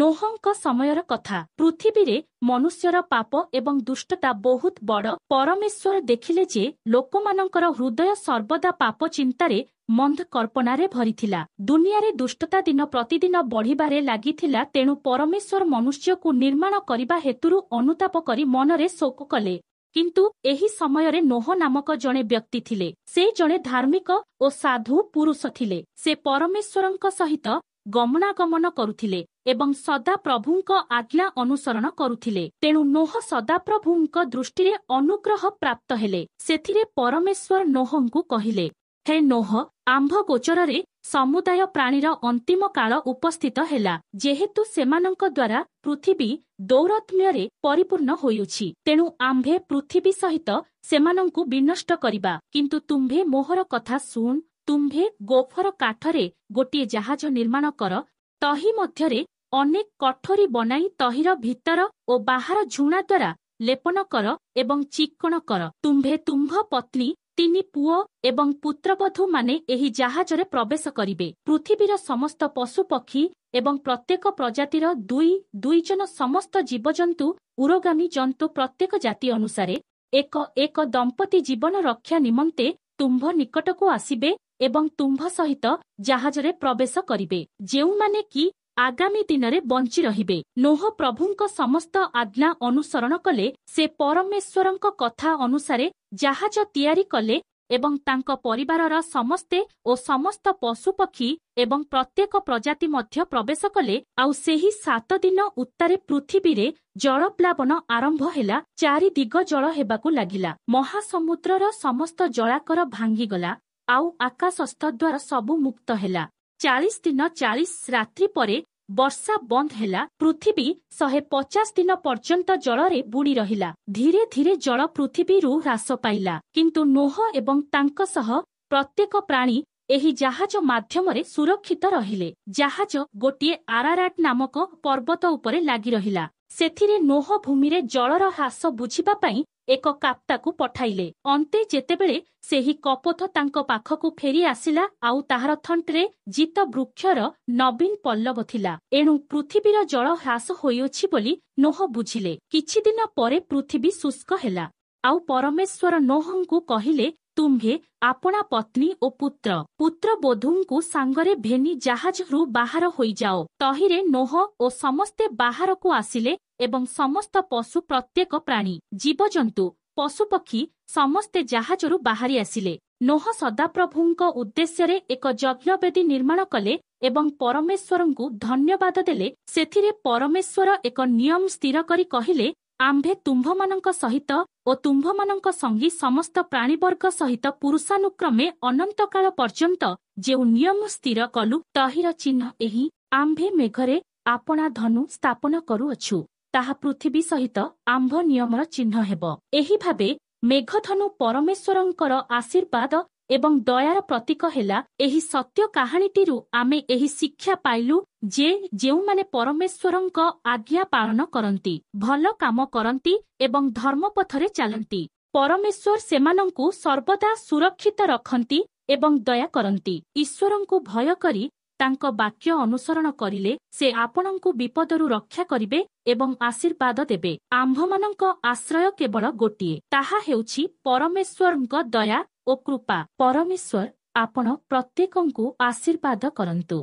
ନୋହଙ୍କ ସମୟର କଥା। ପୃଥିବୀରେ ମନୁଷ୍ୟର ପାପ ଏବଂ ଦୁଷ୍ଟତା ବହୁତ ବଡ଼। ପରମେଶ୍ୱର ଦେଖିଲେ ଯେ ଲୋକମାନଙ୍କର ହୃଦୟ ସର୍ବଦା ପାପ ଚିନ୍ତାରେ ମନ୍ଦ କଳ୍ପନାରେ ଭରିଥିଲା। ଦୁନିଆରେ ଦୁଷ୍ଟତା ଦିନ ପ୍ରତିଦିନ ବଢ଼ିବାରେ ଲାଗିଥିଲା। ତେଣୁ ପରମେଶ୍ୱର ମନୁଷ୍ୟକୁ ନିର୍ମାଣ କରିବା ହେତୁରୁ ଅନୁତାପ କରି ମନରେ ଶୋକ କଲେ। କିନ୍ତୁ ଏହି ସମୟରେ ନୋହ ନାମକ ଜଣେ ବ୍ୟକ୍ତି ଥିଲେ। ସେ ଜଣେ ଧାର୍ମିକ ଓ ସାଧୁ ପୁରୁଷ ଥିଲେ। ସେ ପରମେଶ୍ୱରଙ୍କ ସହିତ ଗମନାଗମନ କରୁଥିଲେ ଏବଂ ସଦାପ୍ରଭୁଙ୍କ ଆଜ୍ଞା ଅନୁସରଣ କରୁଥିଲେ। ତେଣୁ ନୋହ ସଦାପ୍ରଭୁଙ୍କ ଦୃଷ୍ଟିରେ ଅନୁଗ୍ରହ ପ୍ରାପ୍ତ ହେଲେ। ସେଥିରେ ପରମେଶ୍ୱର ନୋହଙ୍କୁ କହିଲେ, ହେ ନୋହ, ଆମ୍ଭ ଗୋଚରରେ ସମୁଦାୟ ପ୍ରାଣୀର ଅନ୍ତିମ କାଳ ଉପସ୍ଥିତ ହେଲା। ଯେହେତୁ ସେମାନଙ୍କ ଦ୍ୱାରା ପୃଥିବୀ ଦୌରାତ୍ମ୍ୟରେ ପରିପୂର୍ଣ୍ଣ ହୋଇଅଛି, ତେଣୁ ଆମ୍ଭେ ପୃଥିବୀ ସହିତ ସେମାନଙ୍କୁ ବିନଷ୍ଟ କରିବା। କିନ୍ତୁ ତୁମ୍ଭେ ମୋହର କଥା ଶୁଣ। ତୁମ୍ଭେ ଗୋଫର କାଠରେ ଗୋଟିଏ ଜାହାଜ ନିର୍ମାଣ କର। ତହି ମଧ୍ୟରେ ଅନେକ କଠୋରୀ ବନାଇ ତହିର ଭିତର ଓ ବାହାର ଝୁଣା ଦ୍ୱାରା ଲେପନ କର ଏବଂ ଚିକ୍କଣ କର। ତୁମ୍ଭେ, ତୁମ୍ଭ ପତ୍ନୀ, 3 ପୁଅ ଏବଂ ପୁତ୍ରବଧୂମାନେ ଏହି ଜାହାଜରେ ପ୍ରବେଶ କରିବେ। ପୃଥିବୀର ସମସ୍ତ ପଶୁପକ୍ଷୀ ଏବଂ ପ୍ରତ୍ୟେକ ପ୍ରଜାତିର 2 2 ଜଣ ସମସ୍ତ ଜୀବଜନ୍ତୁ, ଉରୋଗାମୀ ଜନ୍ତୁ ପ୍ରତ୍ୟେକ ଜାତି ଅନୁସାରେ 1 1 ଦମ୍ପତି ଜୀବନ ରକ୍ଷା ନିମନ୍ତେ ତୁମ୍ଭ ନିକଟକୁ ଆସିବେ ଏବଂ ତୁମ୍ଭ ସହିତ ଜାହାଜରେ ପ୍ରବେଶ କରିବେ, ଯେଉଁମାନେ କି ଆଗାମୀ ଦିନରେ ବଞ୍ଚି ରହିବେ। ନୋହ ପ୍ରଭୁଙ୍କ ସମସ୍ତ ଆଜ୍ଞା ଅନୁସରଣ କଲେ। ସେ ପରମେଶ୍ୱରଙ୍କ କଥା ଅନୁସାରେ ଜାହାଜ ତିଆରି କଲେ ଏବଂ ତାଙ୍କ ପରିବାରର ସମସ୍ତେ ଓ ସମସ୍ତ ପଶୁପକ୍ଷୀ ଏବଂ ପ୍ରତ୍ୟେକ ପ୍ରଜାତି ମଧ୍ୟ ପ୍ରବେଶ କଲେ। ଆଉ ସେହି 7 ଦିନ ଉତ୍ତାରେ ପୃଥିବୀରେ ଜଳପ୍ଲାବନ ଆରମ୍ଭ ହେଲା। ଚାରି ଦିଗ ଜଳ ହେବାକୁ ଲାଗିଲା। ମହାସମୁଦ୍ରର ସମସ୍ତ ଜଳାକର ଭାଙ୍ଗିଗଲା, ଆଉ ଆକାଶସ୍ଥ ଦ୍ୱାର ସବୁ ମୁକ୍ତ ହେଲା। 40 ଦିନ 40 ରାତ୍ରି ପରେ ବର୍ଷା ବନ୍ଦ ହେଲା। ପୃଥିବୀ 150 ଦିନ ପର୍ଯ୍ୟନ୍ତ ଜଳରେ ବୁଡ଼ି ରହିଲା। ଧୀରେ ଧୀରେ ଜଳ ପୃଥିବୀରୁ ହ୍ରାସ ପାଇଲା, କିନ୍ତୁ ନୋହ ଏବଂ ତାଙ୍କ ସହ ପ୍ରତ୍ୟେକ ପ୍ରାଣୀ ଏହି ଜାହାଜ ମାଧ୍ୟମରେ ସୁରକ୍ଷିତ ରହିଲେ। ଜାହାଜ ଗୋଟିଏ ଆରାରାଟ ନାମକ ପର୍ବତ ଉପରେ ଲାଗି ରହିଲା। ସେଥିରେ ନୋହ ଭୂମିରେ ଜଳର ହ୍ରାସ ବୁଝିବା ପାଇଁ ଏକ କାପ୍ତାକୁ ପଠାଇଲେ। ଅନ୍ତେ ଯେତେବେଳେ ସେହି କପୋତ ତାଙ୍କ ପାଖକୁ ଫେରି ଆସିଲା, ଆଉ ତାହାର ଥଣ୍ଟରେ ଜିତ ବୃକ୍ଷର ନବୀନ ପଲ୍ଲବ ଥିଲା। ଏଣୁ ପୃଥିବୀର ଜଳ ହ୍ରାସ ହୋଇଅଛି ବୋଲି ନୋହ ବୁଝିଲେ। କିଛି ଦିନ ପରେ ପୃଥିବୀ ଶୁଷ୍କ ହେଲା। ଆଉ ପରମେଶ୍ୱର ନୋହଙ୍କୁ କହିଲେ, ତୁମ୍ଭେ ଆପଣା ପତ୍ନୀ ଓ ପୁତ୍ର ପୁତ୍ରବଧୂଙ୍କୁ ସାଙ୍ଗରେ ଭେନି ଜାହାଜରୁ ବାହାର ହୋଇଯାଅ। ତହିଁରେ ନୋହ ଓ ସମସ୍ତେ ବାହାରକୁ ଆସିଲେ ଏବଂ ସମସ୍ତ ପଶୁ, ପ୍ରତ୍ୟେକ ପ୍ରାଣୀ, ଜୀବଜନ୍ତୁ, ପଶୁପକ୍ଷୀ ସମସ୍ତେ ଜାହାଜରୁ ବାହାରି ଆସିଲେ। ନୋହ ସଦାପ୍ରଭୁଙ୍କ ଉଦ୍ଦେଶ୍ୟରେ ଏକ ଯଜ୍ଞବେଦୀ ନିର୍ମାଣ କଲେ ଏବଂ ପରମେଶ୍ୱରଙ୍କୁ ଧନ୍ୟବାଦ ଦେଲେ। ସେଥିରେ ପରମେଶ୍ୱର ଏକ ନିୟମ ସ୍ଥିର କରି କହିଲେ, ଆମ୍ଭେ ତୁମ୍ଭମାନଙ୍କ ସହିତ ଓ ତୁମ୍ଭମାନଙ୍କ ସଙ୍ଗୀ ସମସ୍ତ ପ୍ରାଣୀବର୍ଗ ସହିତ ପୁରୁଷାନୁକ୍ରମେ ଅନନ୍ତକାଳ ପର୍ଯ୍ୟନ୍ତ ଯେଉଁ ନିୟମ ସ୍ଥିର କଲୁ, ତହିର ଚିହ୍ନ ଏହି। ଆମ୍ଭେ ମେଘରେ ଆପଣା ଧନୁ ସ୍ଥାପନ କରୁଅଛୁ, ତାହା ପୃଥିବୀ ସହିତ ଆମ୍ଭ ନିୟମର ଚିହ୍ନ ହେବ। ଏହି ଭାବେ ମେଘଧନୁ ପରମେଶ୍ୱରଙ୍କର ଆଶୀର୍ବାଦ ଏବଂ ଦୟାର ପ୍ରତୀକ ହେଲା। ଏହି ସତ୍ୟ କାହାଣୀଟିରୁ ଆମେ ଏହି ଶିକ୍ଷା ପାଇଲୁ ଯେ ଯେଉଁମାନେ ପରମେଶ୍ୱରଙ୍କ ଆଜ୍ଞା ପାଳନ କରନ୍ତି, ଭଲ କାମ କରନ୍ତି ଏବଂ ଧର୍ମପଥରେ ଚାଲନ୍ତି, ପରମେଶ୍ୱର ସେମାନଙ୍କୁ ସର୍ବଦା ସୁରକ୍ଷିତ ରଖନ୍ତି ଏବଂ ଦୟା କରନ୍ତି। ଈଶ୍ୱରଙ୍କୁ ଭୟ କରି ତାଙ୍କ ବାକ୍ୟ ଅନୁସରଣ କରିଲେ ସେ ଆପଣଙ୍କୁ ବିପଦରୁ ରକ୍ଷା କରିବେ ଏବଂ ଆଶୀର୍ବାଦ ଦେବେ। ଆମ୍ଭମାନଙ୍କ ଆଶ୍ରୟ କେବଳ ଗୋଟିଏ, ତାହା ହେଉଛି ପରମେଶ୍ୱରଙ୍କ ଦୟା ଓ କୃପା। ପରମେଶ୍ୱର ଆପଣ ପ୍ରତ୍ୟେକଙ୍କୁ ଆଶୀର୍ବାଦ କରନ୍ତୁ।